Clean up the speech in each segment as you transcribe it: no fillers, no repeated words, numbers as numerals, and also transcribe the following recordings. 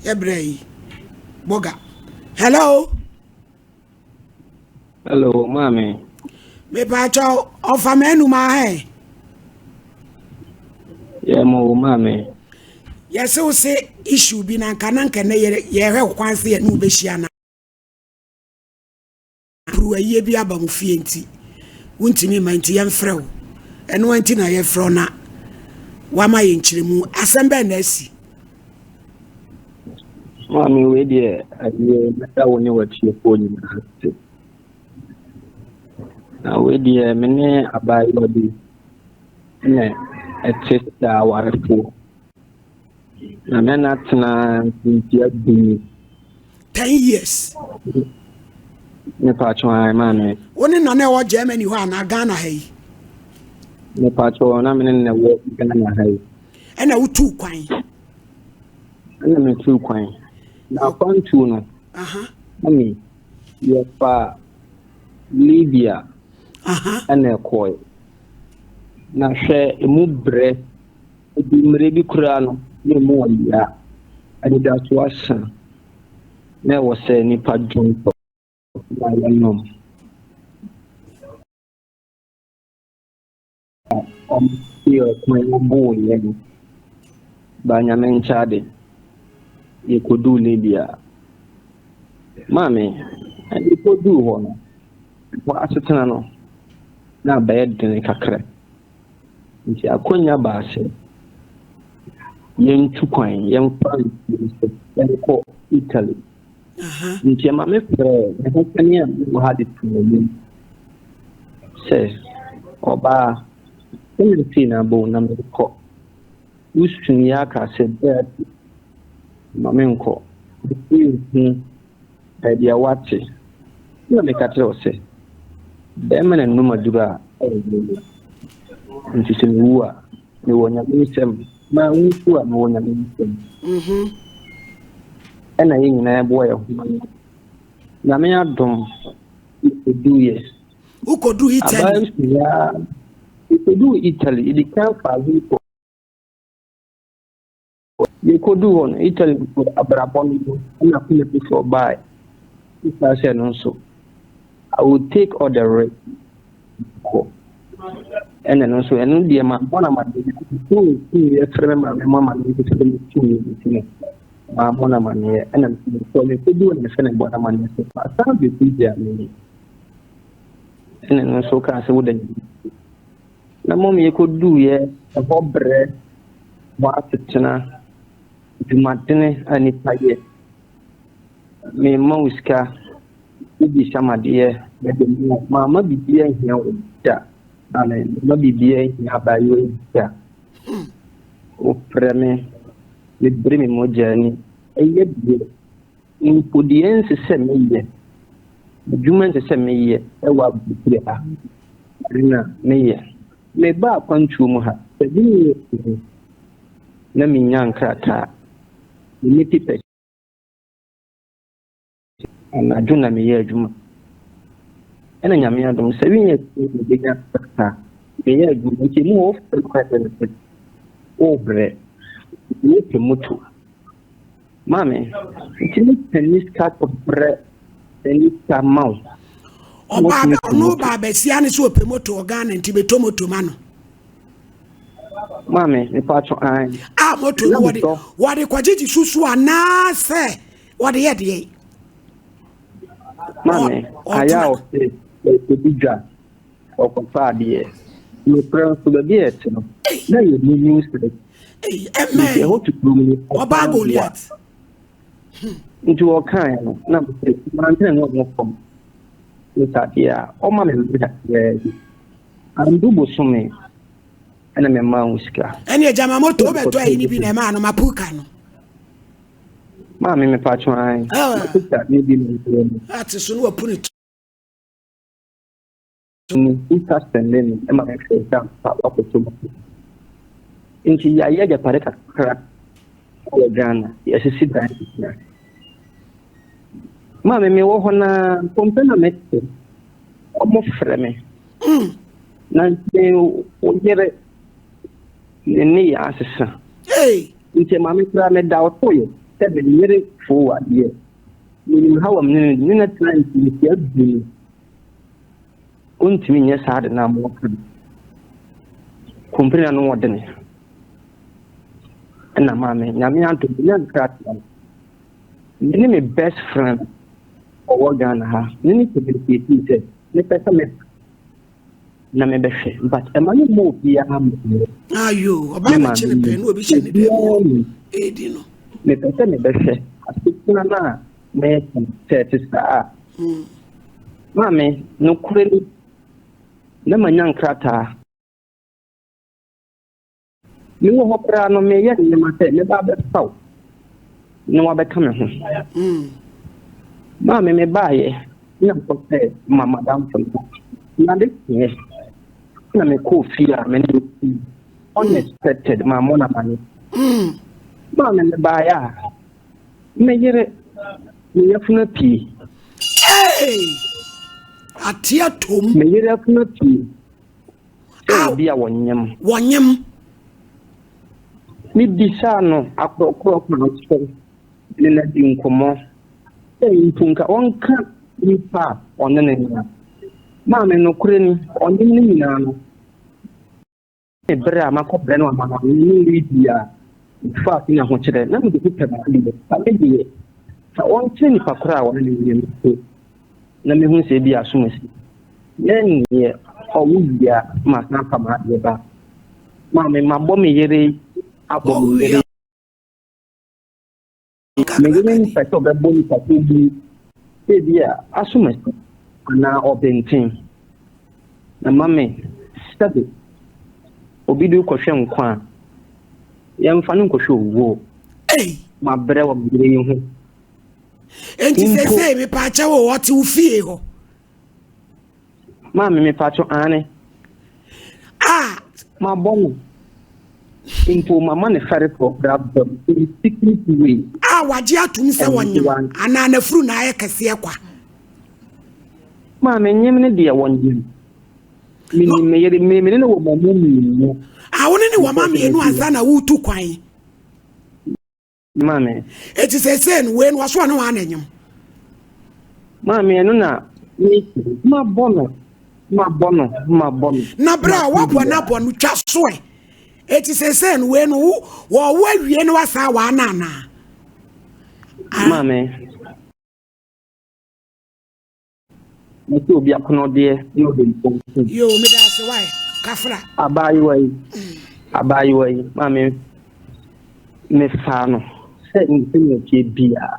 Yɛbrɛ yi bɔga. Hello. Hello, maame. Mepaakyɛw ɔfa m'anum ahɛ. Yɛ mo wo maame. Yɛse wo se issue bi na nka na nka nɛ yɛhwɛ kwan se yɛne wo bɛhyia na puru ayie bi aba mo fie nti wontumi ma nti yɛmfrɛ wo. Ɛno nti na yɛfrɛ wo na wama yɛ nkyerɛmu. Asɛm bɛn na asi? Maame, wei deɛ ayie mɛda wo ne w'atiefoɔ nyinaa ase. Na wei deɛ me ne abaayewa bi na ɛte sɛ awarefoɔ. Na me na tena mfinhyia 10 ni. 10 years. Mepatwo ae maame. Wo ne nana ɛwɔ Germany hɔ anaa Ghana ha yi? Mepatwo, na me ne no wɔ Ghana ha yi. Ɛna wotuu kwan? Ɛna metuu kwan. Na akwantuo no, mami, yɛfa Libya ɛna ɛkɔe. Na hwɛ, emu brɛ, ebi mmerɛ bi koraa no, na emu ɔyea, anidaso asa, na ɛwɔ sɛ nipa dwontɔ na yɛnom. Ɔmo ɔkwan no boo yɛn. Ba Nyame nkyɛ yɛkɔduu Libya. Maame, yɛkɔduu hɔ no, hɔ asetena no, na abɛyɛ dene kakra. Nti akonnwa baa sɛ yɛntu kwan, yɛmfa nsuo so, yɛnkɔ Italy. Nti ɛma me frɛ me ho kane a mewɔ ha de to m'anim sɛ ɔbaa sɛnea sei na abɔ na merekɔ. Wosu yi aka sɛ daabi, ma menkɔ. Nhu baabi a wate. Na meka kyerɛ wo sɛ bɛrima na num aduru a ɛyɛ yie. Nti sɛ mewu a, mewɔ Nyame nsɛm. Ma wonsu a, mewɔ Nyame nsɛm. Ɛna yɛn nyinaa boa yɛn ho ano. Nyame adom, yɛkɔduiɛ. Wokɔduu Italy? Abaa su ya, yɛkɔduu Italy, yɛdi kan fa Ziko. Yɛkɔduu hɔ no, Italy nso abrabɔ no mu ɛna akoma foforɔ baeɛ. Mekaa sɛ no nso, I will take all the risk. Kɔ. Ɛna no nso, ɛno deɛ mammɔ no amanneɛ. Tuu yɛfrɛ me maame mo amanneɛ nso sɛ metuu yɛ nti no, mammɔ no amanneɛ. Ɛna mekɔ mekɔduu na mefrɛ no bɔ no amanneɛ sɛ asan bɛdu Germany. Ɛna no nso kaa sɛ woda Nyame. Na mmom yɛkɔduuɛ, ɛhɔ brɛ, hɔ asetena, dwumadene a nipa yɛ. Memma wo sika, wobisa me adeɛ, mede ma wo. Mamma biribiara nhia wo da. Amen. Mamma biribiara nhia abaayewa yi da. Wofrɛ me, mebere me mogya ani. Ɛyɛ deɛ, mpo deɛ ɛnsɛ sɛ meyɛ, adwuma ɛnsɛ sɛ meyɛ ɛwɔ aburokyire ha, ɛna meyɛ. Meba akwantuo mu ha, 7 years ni, na menya nkrataa. Menni papers. Anadwo na meyɛ adwuma. Ɛna Nyame adom, 7 years ni mebɛnya krataa. Meyɛ adwuma nti mu hɔ wofrɛ me kwan sɛ sɛ wobrɛ, wopɛ moto. Maame, nti mepɛ ne sika kɔbrɛ ne sika ma wo. Ɔbaa ɔno baa bɛsia ne sɛ ɔpɛ moto wɔ Ghana nti bɛtɔ moto ma no. Maame, mepatwo an. A moto no wɔde kɔgyegye susu anaasɛ wɔde yɛ deɛ? Maame, ayɛ a ɔsɛ ɔkɔdi dwa, ɔkɔfa adeɛ. Nokorɛ nso baabi a ɛte no, na yɛ moving street. Nti ɛhɔ tutuo mu no, Ɔbaa Goliath. Nti wɔkaeɛ no, na mesɛ mantene ne ɔmo fam. Nsadeɛ a ɔma me mmerɛ kakraa bi. Andu bosome ɛna memaa wo sika. Ɛne agyama moto wobɛtɔ ayi no bi na ɛmaa no mapuka no. Maame, mepatwo an. Mapuka ne bi na nkyerɛ mu. Ate so no wapu ne Ni sika sɛnde no ɛma mehwɛ sɛ ampa wakɔtɔ mu. Nti yɛayɛ agyapade kakra wɔ Ghana, yɛasisi dan kakra. Maame, mewɔ hɔ naa, kɔmpɛ na mete, ɔmo frɛ me. Na nti wo yere ne ne yɛ asesa. Hey! Nti maame koraa meda wo so yɛ. Sɛ me yere foo adeɛ. Menim haw a me ne no ne no tena mfirihyia du ni. Ɔntumi nyɛ saa ade no a moka no. Kompene ano ɔdene. Ɛna maame, Nyame adom, menya nkrataa no. Me ne me best friend ɔwɔ Ghana ha, me ne no communicate sɛ mepɛ sɛ meba na mebɛhwɛ but ɛma no mmɔ obiara amanneɛ. Ayo, ɔbaa bɛkye ne pɛ na obi hyɛ ne dɛm wɔ edi no. Mepɛ sɛ mebɛhwɛ asetena no a mɛka no sɛ ɛte saa a. Maame, nokorɛ ni, na manya nkrataa. Mewɔ hɔ koraa no, mereyɛ nneɛma sɛ mɛba abɛfa wo na woabɛka me ho. Maame, mebaeɛ na mekɔ sɛ ma madamfo no. Na ade kyeeɛ na mekɔɔ fie a me ne no sii unexpected, mammɔ no amanneɛ. Maame, mebaeɛ a, me yere, me yafunu apue. Hey! Ate atom. Me yere afunu apue. Sɛ obi a wɔnyem. Wɔnyem. Mebisaa no akorɔkorɔ kwan so ne no adi nkɔmmɔ sɛ mpo nka ɔnka nipa a ɔne no nyem. Maame, nokorɛ ni, ɔnyem no nyinaa no, ne berɛ a makɔbrɛ no amanɔne ne Libya mefaa so nya ahokyerɛ na mede bi pɛ m'adeɛ. Fa me deɛ, fa ɔnkyerɛ nipa korɔ a ɔne no nyem mpo na mehu sɛ ebia asom asi. Yɛn deɛ ɔwo wie a masan afa m'adeɛ ba. Maame, mabɔ me yere abɔ me yere. Me yere mpɛ sɛ ɔbɛbɔ nipa korɔ bi sɛ ebia asom asi anaa ɔbenten. Na mame, sɛbe obi de wo kɔhwɛ nkwa a, yɛmfa no nkɔhwɛ owuo. Mabrɛ wɔ me yere yi ho. Enti seesei mepaakyɛw o, ɔte wo fie hɔ? Maame mepaakyɛw aane. Ah. Mabɔ no mpo mama ne fɛre kɔ bra bam in secret way. A wagye atum sɛ wɔnyem anaa n'afuru na ayɛ kɛseɛ kwa. Maame nyem ne deɛ wɔnyem. Menim me yere me ne no wɔ ma mu mmienu. A wo ne ne wɔ ma mmienu ansa na woretu kwan. Maame. Eti seesei no, wei no ɔso ɔne wɔn ananyam. Maame, ɛno na mabɔ no, mabɔ no, mabɔ no. Na berɛ a wabɔ no abɔ no twa so ɛ. Eti seesei no, wei no wɔwo awie no wasan wɔn ana anaa? Maame. Mese obi akɔnɔdeɛ ne ɔde mpɔnku. Yoo meda ase wae kafra. Abaayewa yi abaayewa yi maame mefaa no sɛ sɛnea ɛteɛ biara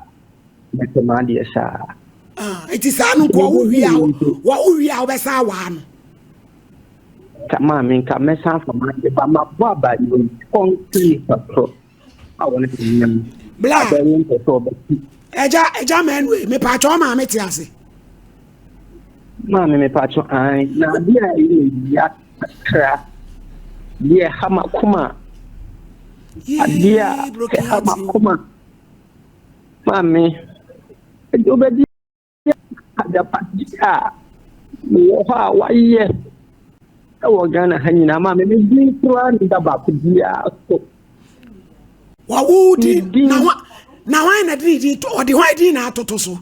mɛpɛ m'adeɛ saa. Ah, eti saa no nko wo wie a wo wie a wobɛsan awaa no. Ka maame nka mɛsan afa m'adeɛ ba mabɔ abaayewa yi kɔnkere nipa korɔ. a wɔne ne nyam. Bla. Abɛn wo mpɛ sɛ ɔbɛte. Ɛgya ɛgya mɛnue mepaakyɛ ɔmaame te ase. Maame mepaakyɛ an na adeɛ a ɛyɛ ya kakra deɛ ɛha makoma adeɛ a ɛha makoma maame ɛdeɛ wobɛgye Agyapadeɛ a mewɔ hɔ a wayɛ wɔ Ghana ha nyinaa ma me me din koraa ne da baako biara so. Wawo din na hwan na hwan na de ne din ɔde hwan din na atoto so.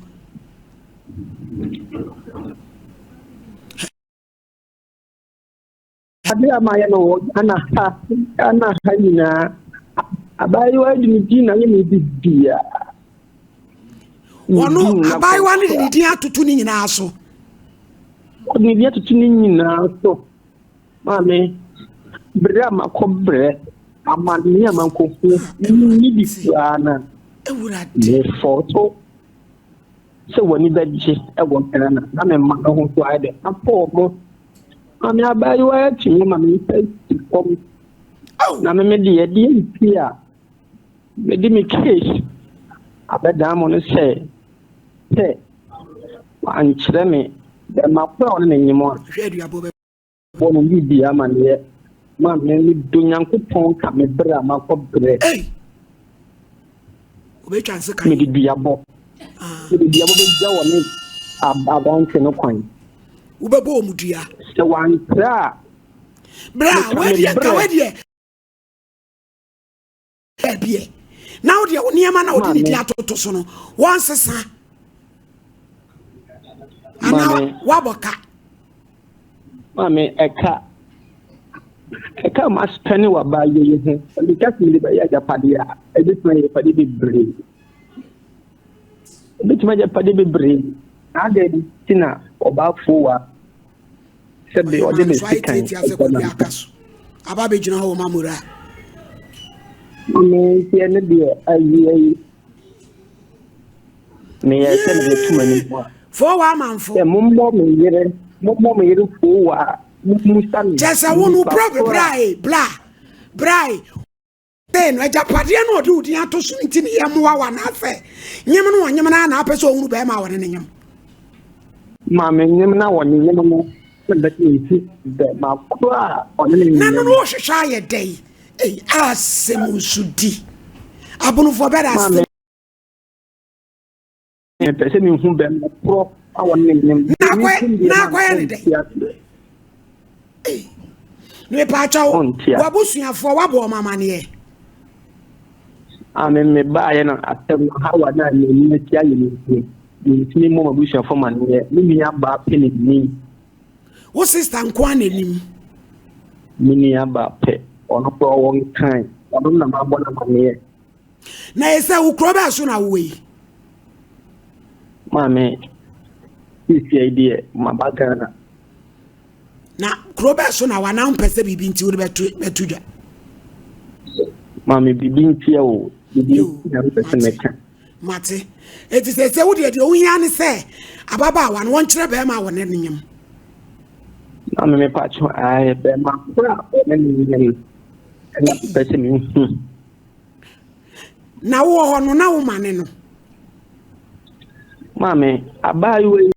Ade a mayɛ no wɔ Ghana ha, Ghana ha nyinaa, abaayewa de ne din na ayɛ ne biribiara. Wɔno abaayewa no de ne din atoto ne nyinaa so. Ɔde ne din atoto ne nyinaa so. Maame, bere a makɔ brɛ, amanneɛ a makɔhu, ne bi koraa na mefɔɔto sɛ w'ani bɛgye wɔ Ghana na me mma no ho so ayɛ dɛ afɔ wɔn. Maame abaayewa yi atumi ama me nsa asi fam. Na me me deɛ deɛ nti a mede me case abɛdan mo no sɛ sɛ wankyerɛ me bɛma koro a ɔne ne nyem a bɔ no biribi amaneɛ ma me medɔ Nyankopɔn ka me berɛ a makɔ berɛ. Mede duabɔ mede duabɔ bɛgya wɔ ne aberante no kwan. Wobɛbɔ wɔn dua. Sɛ wankyerɛ a. Bra, wedeɛ nka wedeɛ. Baabiɛ. Na wo deɛ wo nneɛma na wode ne di atoto so no, wɔnsesa. Anaa woabɔ ka. Maame, ɛka ɛka a maspɛne wɔ abaayewa yi ho, meka sɛ mede bɛyɛ agyapadeɛ a, ɛbɛtumi ayɛ agyapadeɛ bebree. Ɛbɛtumi ayɛ agyapadeɛ bebree. Na adɛn nti na ɔbaa fowa sɛbe ɔde ne sekan ɛbɔ na nsa? Aba abɛgyina hɔ wɔ mamura. Maame nti ɛno deɛ ayi ayi. Meyɛ sɛ mede to m'anim a. Fowa amanfo. Sɛ mommɔ me yere, mommɔ me yere fowa a, mummusa me. Kyɛ sɛ wo no bra brae, bra, brae. Ee no, agyapadeɛ no ɔde wo din ato so nti ne yɛ mmoa wo anaasɛ nyem no ɔnyem no a na apɛ sɛ ɔhunu bɛrima a wɔne ne nyem. Maame nyem na wɔne nyem no sɛ bɛte nti bɛrima koro a ɔne ne nyem. Na no no ɔhwehwɛ ayɛ dɛn? Ei, asɛm nso di. Abonofoɔ bɛda asɛm. Mepɛ sɛ mehu bɛrima korɔ a wɔne ne nyem. Na akɔyɛ ne dɛn? Mepaakyɛw, w'abusuafoɔ wabɔ wɔn amaneɛ? Ame me baayɛ no asɛm no hawa no a m'ani asi ayɛ me nti mentumi mmɔ m'abusuafoɔ amaneɛ. Me nua baa pɛ na nim. Wo sista nko ara na nim? Me nua baa pɛ, ɔno koraa ɔwɔ nkan, ɔno na mabɔ no amaneɛ. Na yɛ sɛ wo kuro bɛɛ so na wowɔ yi? Maame, seesia yi deɛ maba Ghana. Na kuro bɛɛ so na wa na wompɛ sɛ biribi nti wode bɛto bɛto dwa? Maame, biribi nti o, biribi nti na mepɛ sɛ mɛka. Mate. Eti sɛ sɛ wo deɛ deɛ wohia ne sɛ ababaawa no wɔnkyerɛ bɛrima a wɔne no nyam. Maame mepatwo ae bɛrima koro a ɔne no nyam ɛna mepɛ sɛ mehu. Na wowɔ hɔ no na wo ma ne no. Maame, abaayewa yi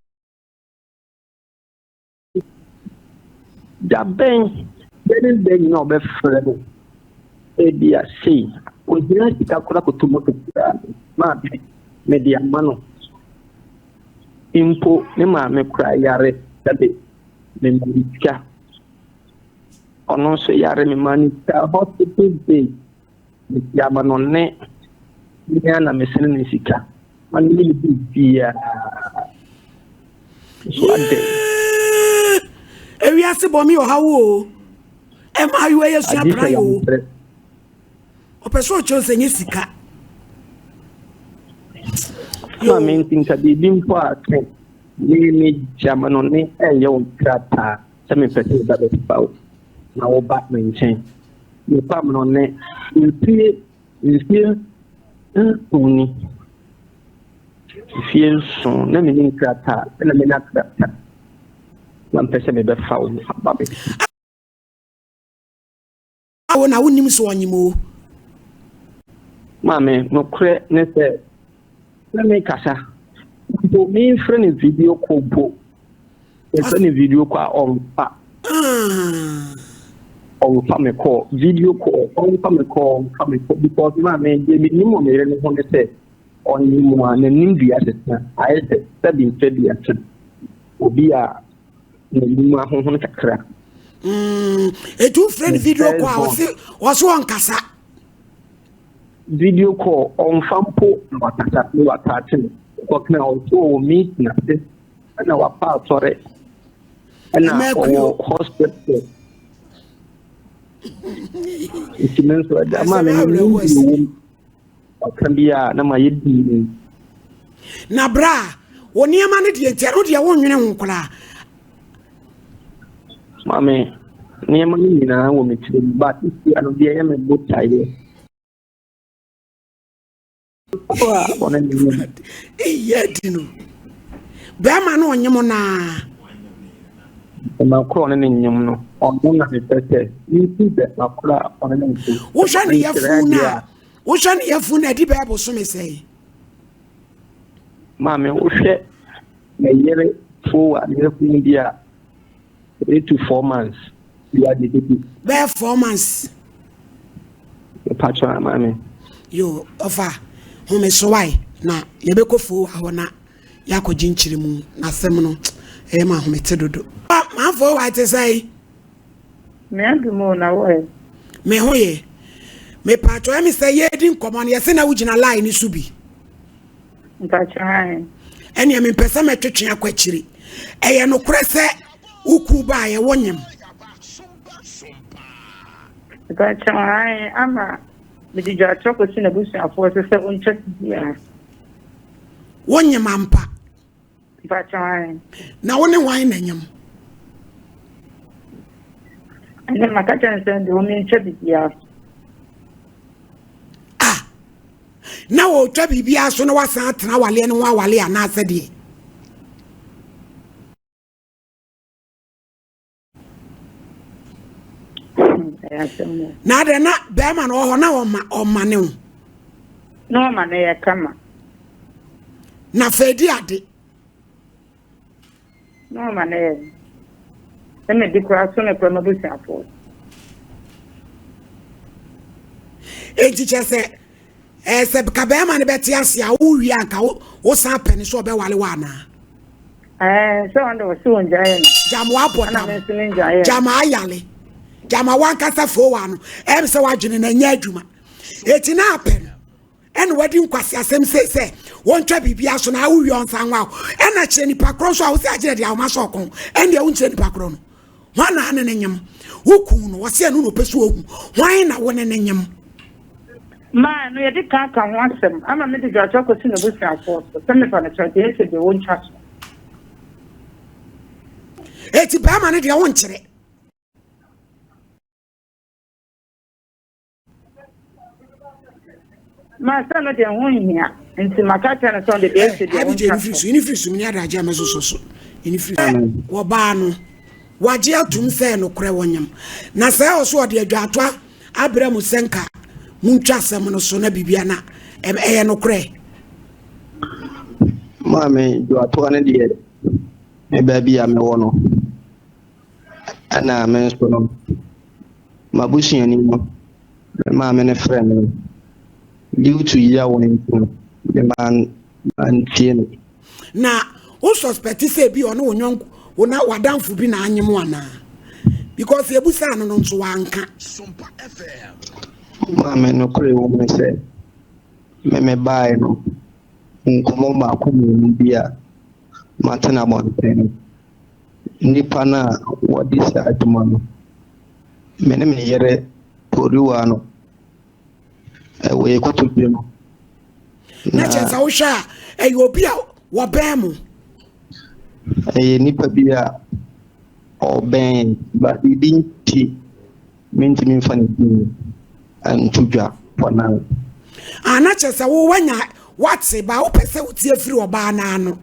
da bɛn bɛ ne bɛ nyina ɔbɛfrɛ no ebia sei ohia sika koraa koto moto koraa maame mede ama no mpo ne maame koraa yare sɛbe mema no sika ɔno nso yare mema no sika hospital bill Mede amanɔne me ara na mesene ne sika ma no yɛ ne biribiara. So adɛn? Ewiase bɔ me ɔhaw o. Mmaayewa yɛ sua pran o. Ɔpɛ sɛ ɔkyerɛ sɛ nyɛ sika. Ma me nti nka biribi mpo a sɛ me me gya amanɔne ɛyɛ wo krataa sɛ mepɛ sɛ meba bɛfa wo na woba me nkyɛn. Mepam no ne mfie mfie nson ni. Mfie nson na menni nkrataa ɛna menya krataa na mpɛ sɛ mebɛfa wo aba me. Awo na wonim so ɔnyem o. Maame, nokorɛ ne sɛ na mekasa mpo memfrɛ no video call mpo. Yɛfrɛ no video call a ɔmfa. Ɔmfa me call. Video call. Ɔmfa me call. Ɔmfa me call. Because maame deɛ menim wɔ me yere no ho ne sɛ ɔnim a n'anim dua sesa. Ayɛ sɛ sɛbi mfɛ dua sɛ obi a n'anim ahohono kakra. Etu frɛ no video call a ɔse ɔse ɔnkasa. Video call ɔmfa mpo na wakasa na wataate no. Ɔkɔka ɔse ɔwɔ meeting ase. ɛna wapa asɔre ɛna ɔwɔ hospital nti me nso ɛda maa me ne wɔ mu ɔka bi a na ma yɛ dii. Na bra wɔ nneɛma no deɛ nti ɛno deɛ wonwene ho koraa. Maame nneɛma no nyinaa wɔ me tirim ba sisi ano deɛ ɛyɛ me botaeɛ. Eyi adi no bɛrima no ɔnyem naa. Bɛrima korɔ ɔne ne nyem no ɔno na mepɛ sɛ nti bɛrima korɔ a ɔne ne nyem. Wohwɛ ne yafunu no a wohwɛ ne yafunu no adi bɛɛ bosome sɛn. Maame wohwɛ ne yere fo a ne yafunu bi a 3 to 4 months bia de bɛdi. Bɛyɛ 4 months. Mepatwɔ ama me. Yo, ɔfa home so wae na yɛbɛkɔ fo hɔ na yɛakɔgye nkyerɛ mu na asɛm no ɛyɛ ma ahomete dodo. Manfo wa te sɛn? Me adom o na wo ɛ? Me ho ye. Mepatwɔ ɛmi sɛ yɛredi nkɔmɔ no yɛsɛ na wogyina line no so bi. Mpatwɔ ae. Ɛnea mempɛ sɛ mɛtwetwe akɔ akyiri. Ɛyɛ nokorɛ sɛ wo kuu baeɛ wonyem? Mpatwɔ ae ama mede dwatɔ kɔsi n'abusuafoɔ so sɛ ɔntwa so biara. Wonyem ampa? Mpatwɔ ae. Na wo ne hwan na nyem? Ɛnɛ maka kyerɛ no sɛ deɛ ɔmentwa biribiara so. Ah, na wɔretwa biribiara so na wasan atena awaleɛ no ho awale anaasɛ deɛ? Na adɛ na bɛrima no wɔ hɔ na ɔma ɔma ne ho. Na ɔma ne yɛ kama. Na fɛ di ade. Na ɔma ne yɛ. Ɛna di koraa so ne koraa m'abusuafoɔ. Enti kyerɛ sɛ ɛɛ sɛ ka bɛrima no bɛte ase a wowie a nka wosan pɛ no sɛ ɔbɛwale wo anaa? Ɛɛ sɛ ɔno de ɔse ɔngyaeɛ no. Gyama wabɔ Ɛna dam. me nso mengyaeɛ no. Gyama ayale. Gyama wankasa foo ano. Ɛm sɛ wadwene na ɛnyɛ adwuma. Eti na apɛ no. Ɛna wadi nkwasi asɛm sei sɛ wɔntwa biribi aso na awowie ɔnsa nwa wo. Ɛna kyerɛ nipa korɔ nso a wosɛ agyerɛ deɛ ahoma sɛ ɔkɔn. Ɛndeɛ wonkyerɛ nipa korɔ no. Hwan na ne ne nyem? Wo kun no, wɔse ɛno na ɔpɛ sɛ ɔhu. Hwan na wo ne ne nyem? Maa no yɛde kan ka ho asɛm ama mede dwatwa kɔsi n'abusuafoɔ so sɛ mefa no kyɛw deɛ ɛsɛ deɛ wɔntwa so. Eti bɛrima no deɛ wonkyerɛ. Ma sɛ no deɛ ho nhia nti maka kyerɛ no sɛ ɔde deɛ ɛsɛ deɛ Abigye wontwa ɛni firi so. so ɛni firi so mene adagye a mɛsosɔ so ɛni firi so wɔbaa no wagye atum sɛ nokorɛ wɔnyam na sɛ ɛwɔ so ɔde adwatoa abrɛ mu sɛ nka montwa asɛm no so na biribia na ɛyɛ nokorɛ. Maame dwatoa no deɛ me baabi a mewɔ no ɛna me nso no m'abusuani no me maame no frɛ me due to yaw no nti no me mantie no. Na wo suspect sɛ ebi ɔne wo nyɔnko wo na w'adamfo bi na anyem wo anaa? Because yɛbusaa no no nso wanka. Maame nokorɛ wɔ mu ne sɛ me mebaeɛ no nkɔmmɔ baako mmienu bi a mate no abɔnten no nnipa no a wɔde saa adwuma no me ne me yere Poriwa no ɛwɔ yɛ kotodwe no. Na kyerɛ sɛ wohwɛ a ɛyɛ obi a wɔbɛn mo. Ɛyɛ nipa bi a ɔbɛn ba biribi nti mentumi mfa ne din nto dwa for now. Ah, na kyerɛ sɛ wo wanya wate ba wopɛ sɛ wotie firi ɔbaa no ano.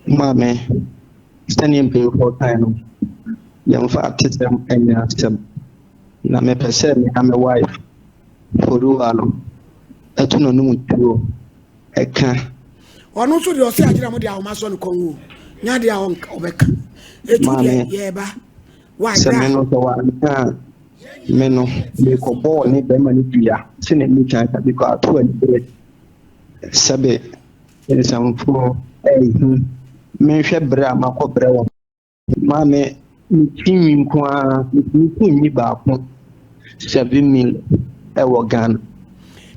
Maame, sɛdeɛ mpanyinfoɔ kan no, yɛmfa atesɛm nyɛ asɛm. Na mepɛ sɛ me na me wife Foruwa no ɛto n'anom tuo ɛka. Ɔno nso deɛ ɔsɛ agyina mo deɛ ahoma sɔ ne kɔn o. Nya deɛ a ɔbɛka. Etu deɛ yɛɛba. Why Sɛ me no sɛ wanka a me no mekɔbɔɔ ne bɛrima no dua sɛ na mi kan ka bikɔ ato anibere sɛbe nsamfoɔ ɛhu menhwɛ berɛ a makɔ brɛ wɔ maame me ti nwi nko ara metumi ko nwi baako 7 million ɛwɔ Ghana.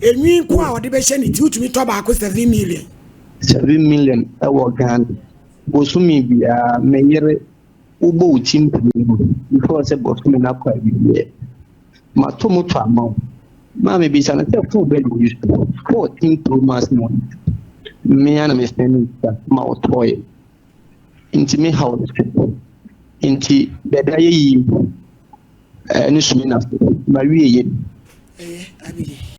Enwi nko a ɔde bɛhyɛ ne ti wotumi tɔ baako 7 million. 7 million ɛwɔ Ghana. Bosome biara me yere wobɔ wo ti mpini mu before sɛ bosome no akɔ awieɛ mato moto ama wo. Maame bisa no sɛ phone bɛ na oyi so 14 Pro Max na ɔyi mmea na mesɛn ne sika ma ɔtɔɔyɛ nti me haw no so nti baabi ayɛ yie ɛne sumi na so ma wie yɛ. Ɛyɛ Abigye.